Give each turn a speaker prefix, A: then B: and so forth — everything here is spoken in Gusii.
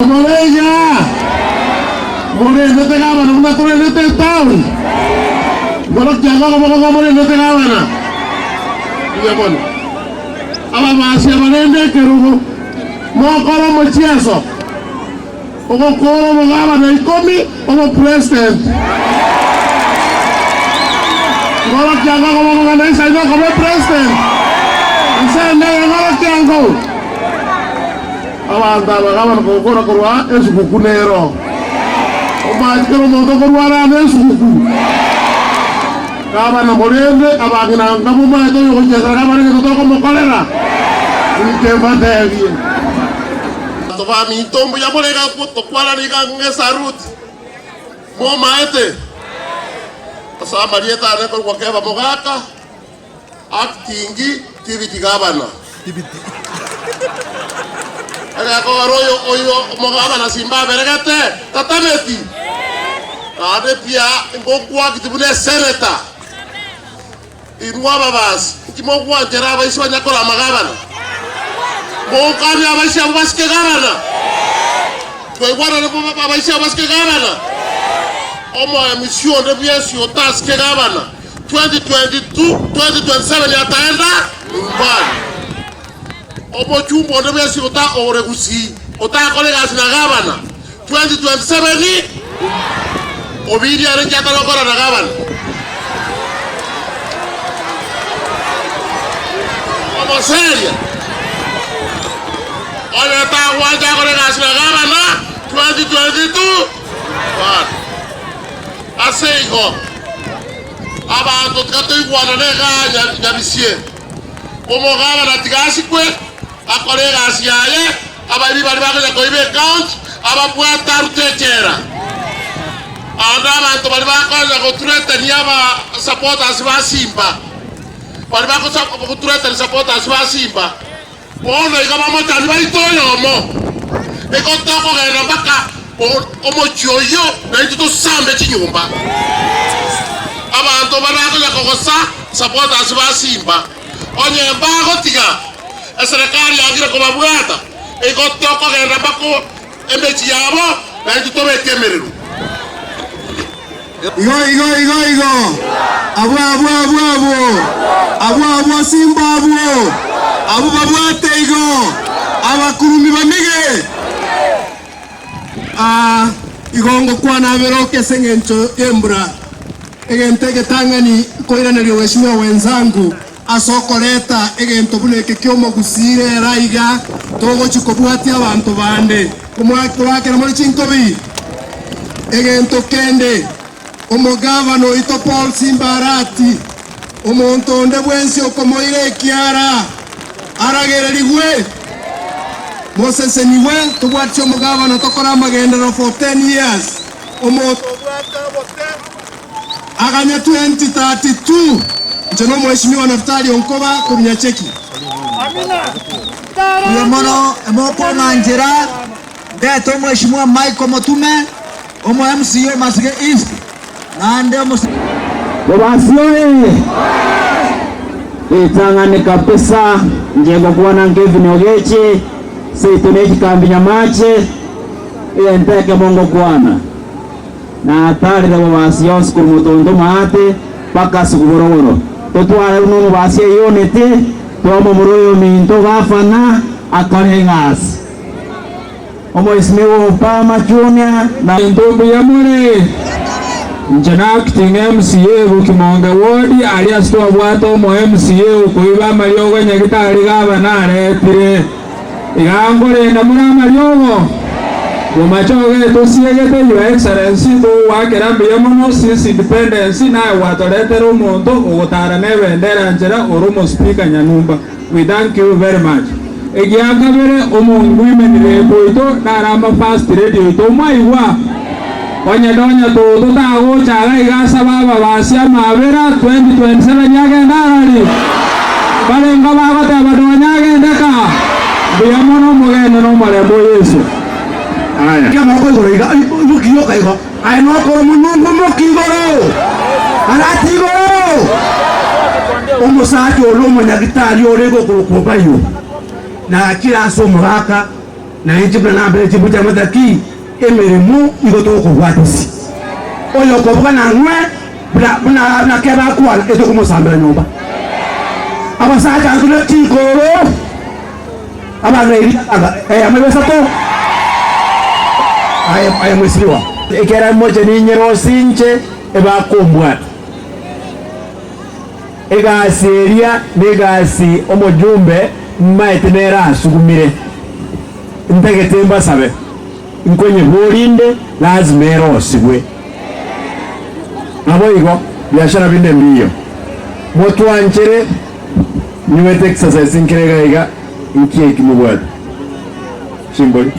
A: More iga? Morendete gavana buna torendete etown? Ngorokia iga okoboko ng'a morendete gavana? Mbuya mono. Ababasi abarende ekerogo, mokore omochieso, ogokora obogavana ikomi, obopresident. Ngorokia iga okoboko ng'a naisaine okoba epresident? Ensemo eye ngorokia ngou? Abanto aba gabana kogokora korwa esuguku nero. Omache kera omonto okorwara ane esuguku. Gabana morende abang'ina anga momaete oyogochiesera gabana egento tokomokorera. Inche mbatebie. Abanto baminto mbuya more iga tokwanani iga ng'esaruti. Momaete ase amarieta ane korwa keba mogaka. Acting tibiti gavana. Egekogera oyo oyo omogavana simba aberegete tatameti. Naende pia ngokwakiti buna esenator. Inwe ababasi inki mogwanchera abaisi banya korama gavana? Mokabia abaisi abwo basike gavana? Twaigwanane abaisi abwo basike gavana? Omo MC onde bwensi otasike gavana. 2022, 2027 ataenda nyumbani. Omochumba onde bwensi ota ore gusii otakora egasi na gavana 2027 Obiria are nki atari gokora na gavana? Omoseria onye tagwancha akore egasi na gavana 2022 bono. Ase igo, abanto tiga toigwanane igaa nyabisie, omogabana tiga asikwe, akore egasi yaye, abaibi baria bakonya koiba ecounty ababwate arute echela. Ande abanto baria bakonya gothreatenia aba supporters ba Simba, baria bagothreateni supporters ba Simba, Bono iga bamochani baito oyomo, igo tokogenda mpaka omochie oyio, naintwe tosambe chinyomba. Abanto barakonya kogosa supporters ba Simba, onye mbagotiga eserekari yangire kobabwata, igo tokogenda mpaka emechie yabo, naintwe tobeke emerero.
B: Igo, igo, igo, igo! Abwo, abwo, abwo, abwo! Abwo, abwo, simba abwo! Abwo babwate igo! Abakurumi bamige! Aa, igo ngokwana aberoke ase engencho y'embura. Egento egetang'ani nkoiraneria Mheshimiwa wenzangu ase okoreta egento buna eke ki'omogusii rero aiga togochia kobwatia abanto bande. Komoakera more chinkobi. Egento kende, omogavana oito Paul Simba Arati, omonto onde bwensi okomoira ekiara, aragererigwe. Mosesenigwe, tobwatie omogavana tokore amagenderero for ten years. Omonto obwate obote aganye 2032. Inche nomweshimiwa Naftali Onkoba korwa Nyacheki.
C: Mbuya mono emokong'anchera ndete omweshimiwa Michael Motume, omo MCA o Masige East, naende omo.
D: Bobasi oye! Ritang'ani kabisa inche ngokwana Kevin Ogechi, seito ne chikambi Nyamache, egento ekemo ngokwana, natarire bobasi yonsi korwa motonto maate mpaka sukuborogoro, totware buna omobasi eunit, Twamomura oyominto gafana akore egasi. Omoisimigwa Obama Junior na.
E: Into mbuya more? Inche na acting MCA Bokimonge ward aria ase twabwate omo MCA okoiba amariogo nyagitari gavana aretire. Iga nkorenda more amariogo? Bomache ogetosiegete your excellency togoakera mbuya mono since independence naye gwatoretera omonto ogotara ne ebendera nchera ore omospeaker Nyanumba we thank you very much. Egiakabere omongwimeni rep oito nare ama first lady oito mwaigwa? Onye nonya toto tagocha iga iga asabe ababasi amabera 2027 agende arari? Mbarenga bagoteba nonya agende ka? Mbuya mono omogende nomorembe o Yeso.
F: Aya. Kia amaboko igoro iga, imokia yoka igo. Aye nokora omonungu imokia igoro, arati igoro. Omosacha oria omonyagitari ore gokorokwa Obayo, nachire ase omogaka. Na inche buna nambere chimbuche amate ki emeremo igo tokobwatisia. Oyo okobuga nang'we buna buna buna kebe akwana etokomosambera nyomba. Abasacha intwe ne chinkoro abang'aini aba eyemo ebesato aye aye mwesiriwa.
E: Ekero moche ninyerosie inche ebakombwata. Egasi eria negasi omojumbe mmaete nere asugumire. Ntagete mbasabe, nkonyeboria inde lazima erosigwe. Naboigo biashara binde mbiyo. Motwanchere nywete exercise nkere iga iga nki eki mobwate? Chimbori.